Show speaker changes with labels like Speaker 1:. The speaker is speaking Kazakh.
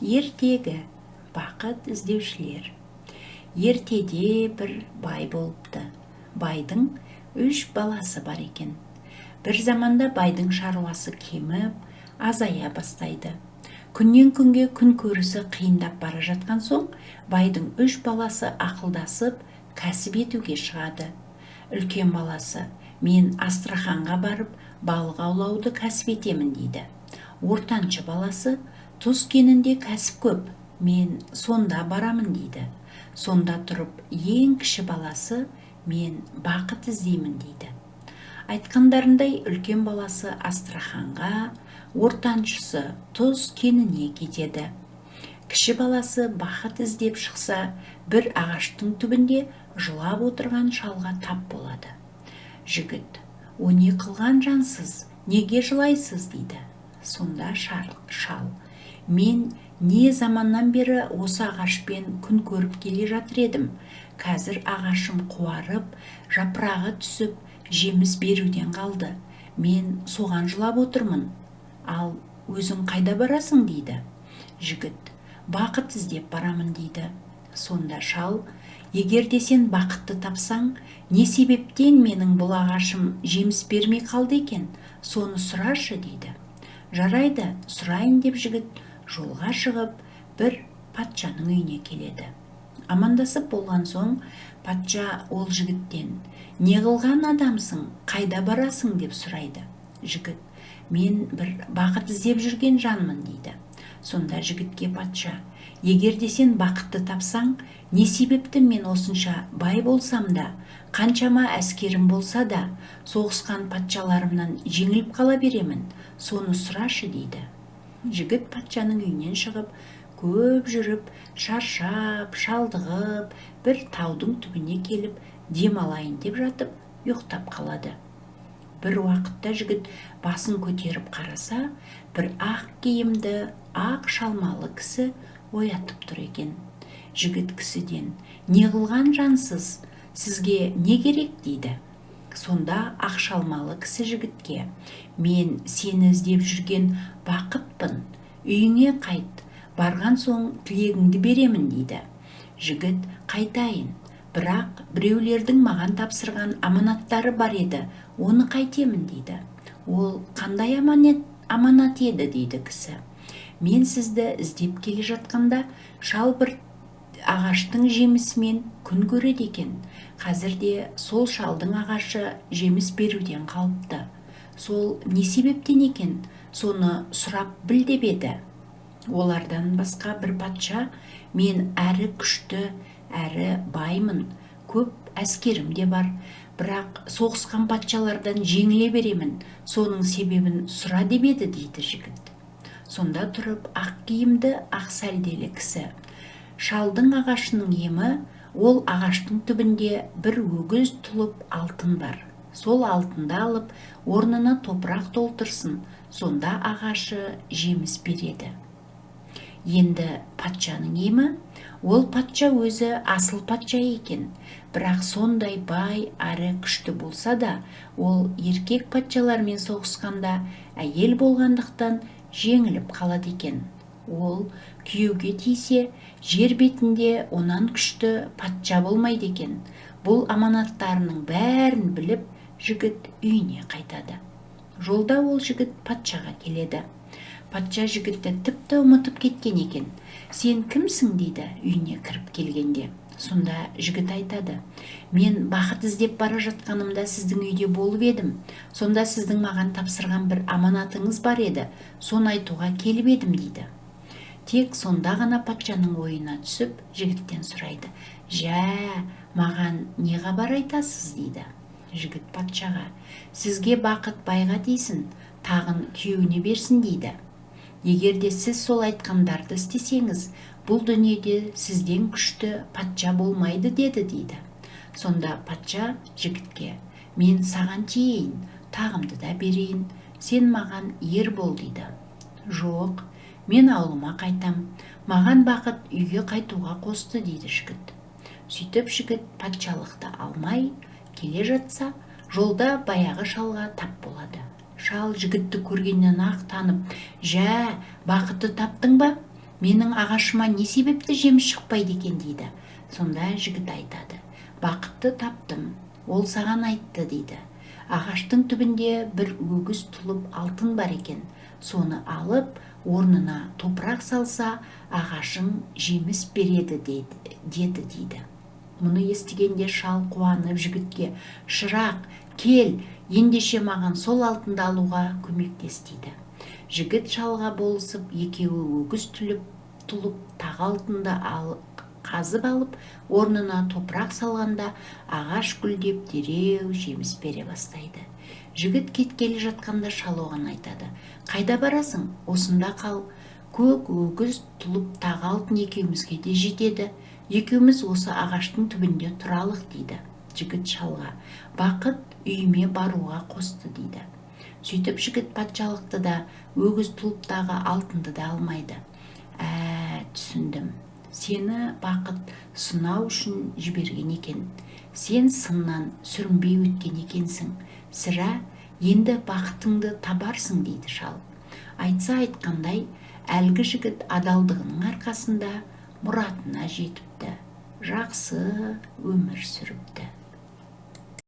Speaker 1: Ертегі. Бақыт іздеушілер. Ертеде бір бай болыпты. Байдың үш баласы бар екен. Бір заманда байдың шаруасы кеміп, азая бастайды. Күннен күнге күн көрісі қиындап бара жатқан соң, байдың үш баласы ақылдасып, кәсіп етуге шығады. Үлкен баласы: «Мен Астраханға барып, балық аулауды кәсіп етемін», – дейді. Ортаншы баласы: «Тұз кенінде кәсіп көп, мен сонда барамын», – дейді. Сонда тұрып ең кіші баласы: «Мен бақыт іздеймін», – дейді. Айтқандарындай, үлкен баласы Астраханға, ортаншысы тұз кеніне кетеді. Кіші баласы бақыт іздеп шықса, бір ағаштың түбінде жылап отырған шалға тап болады. Жігіт: «О, не қылған жансыз, неге жылайсыз?» – дейді. Сонда шал: «Мен не заманнан бері осы ағашпен күн көріп келе жатыр едім. Қазір ағашым қуарып, жапырағы түсіп, жеміс беруден қалды. Мен соған жылап отырмын. Ал өзің қайда барасың?» – дейді. Жігіт: «Бақыт іздеп барамын», – дейді. Сонда шал: «Егер де сен бақытты тапсаң, не себептен менің бұл ағашым жеміс бермей қалды екен, соны сұрашы», – дейді. «Жарайды, сұрайын», – деп жігіт жолға шығып, бір патшаның үйіне келеді. Амандасып болған соң, патша ол жігіттен: «Не қылған адамсың, қайда барасың?» – деп сұрайды. Жігіт: «Мен бір бақыт іздеп жүрген жанмын», – дейді. Сонда жігітке патша: «Егер де сен бақытты тапсаң, не себепті мен осынша бай болсам да, қаншама әскерім болса да, соғысқан патшаларымнан жеңіліп қала беремін, соны сұрашы», – дейді. Жігіт патшаның үйінен шығып, көп жүріп, шаршап, шалдығып, бір таудың түбіне келіп, дем алайын деп жатып, ұйықтап қалады. Бір уақытта жігіт басын көтеріп қараса, бір ақ киімді, ақ шалмалы кісі оятып тұр екен. Жігіт кісіден: «Не қылған жансыз, сізге не керек?» – дейді. Сонда ақ шалмалы кісі жігітке: «Мен сені іздеп жүрген бақытпын. Үйіңе қайт, барған соң тілегіңді беремін», – дейді. Жігіт: «Қайтайын, бірақ біреулердің маған тапсырған аманаттары бар еді, оны қайтемін?» – дейді. «Ол қандай аманат, аманат еді?» – дейді кісі. «Мен сізді іздеп келе жатқанда, шал бір ағаштың жемісімен күн көреді екен. Қазір де сол шалдың ағашы жеміс беруден қалыпты. Сол не себептен екен, соны сұрап біл деп еді. Олардан басқа бір патша: мен әрі күшті, әрі баймын, көп әскерім де бар, бірақ соғысқан патшалардан жеңіле беремін, соның себебін сұра деп еді», – дейді жігіт. Сонда тұрып ақ киімді, ақ сәлделі кісі: «Шалдың ағашының емі – ол ағаштың түбінде бір өгіз тұлып алтын бар. Сол алтынды алып, орнына топырақ толтырсын, сонда ағашы жеміс береді. Енді патшаның емі – ол патша өзі асыл патша екен, бірақ сондай бай әрі күшті болса да, ол еркек патшалармен соғысқанда әйел болғандықтан жеңіліп қалады екен. Ол күйеуге тисе, жер бетінде онан күшті патша болмайды екен». Бұл аманаттарының бәрін біліп, жігіт үйіне қайтады. Жолда ол жігіт патшаға келеді. Патша жігітті тіпті ұмытып кеткен екен. «Сен кімсің?» – дейді үйіне кіріп келгенде. Сонда жігіт айтады: «Мен бақыт іздеп бара жатқанымда сіздің үйде болып едім. Сонда сіздің маған тапсырған бір аманатыңыз бар еді, соны айтуға келіп едім», – дейді. Тек сонда ғана патшаның ойына түсіп, жігіттен сұрайды: «Жә, маған не хабар айтасыз?» – дейді. Жігіт патшаға: «Сізге бақыт байға тисін, тағын күйеуіне берсін», – дейді. «Егер де сіз сол айтқандарды істесеңіз, бұл дүниеде сізден күшті патша болмайды деді», – дейді. Сонда патша жігітке: «Мен саған тиейін, тағымды да берейін, сен маған ер бол», – дейді. «Жоқ, мен ауылыма қайтам, маған бақыт үйге қайтуға қосты», – дейді жігіт. Сөйтіп жігіт патшалықты алмай келе жатса, жолда баяғы шалға тап болады. Шал жігітті көргеннен ақ танып: «Жә, бақытты таптың ба? Менің ағашыма не себепті жеміс шықпайды екен?» – дейді. Сонда жігіт айтады: «Бақытты таптым, ол саған айтты», – дейді. «Ағаштың түбінде бір өгіз тұлып алтын бар екен. Соны алып, орнына топырақ салса, ағашың жеміс береді деді», – дейді. Мұны естігенде шал қуанып жігітке: «Шырақ, кел, ендеше маған сол алтынды алуға көмектес», – дейді. Жігіт шалға болысып, екеуі өгіз тұлып тағы алтынды қазып алып, орнына топырақ салғанда, ағаш гүлдеп, дереу жеміс бере бастайды. Жігіт кеткелі жатқанда шал оған айтады: «Қайда барасың? Осында қал. Көк өгіз тұлып тағы алтын екеумізге де жетеді. Екеуміз осы ағаштың түбінде тұралық», – дейді. Жігіт шалға: «Бақыт үйіме баруға қосты», – дейді. Сөйтіп жігіт патшалықты да, өгіз тұлыптағы алтынды да алмайды. «Ә, түсіндім. Сені бақыт сынау үшін жіберген екен. Сен сыннан сүрінбей өткен екенсің. Сірә, енді бақытыңды табарсың», – дейді шал. Айтса айтқандай, әлгі жігіт адалдығының арқасында мұратына жетіпті, жақсы өмір сүріпті.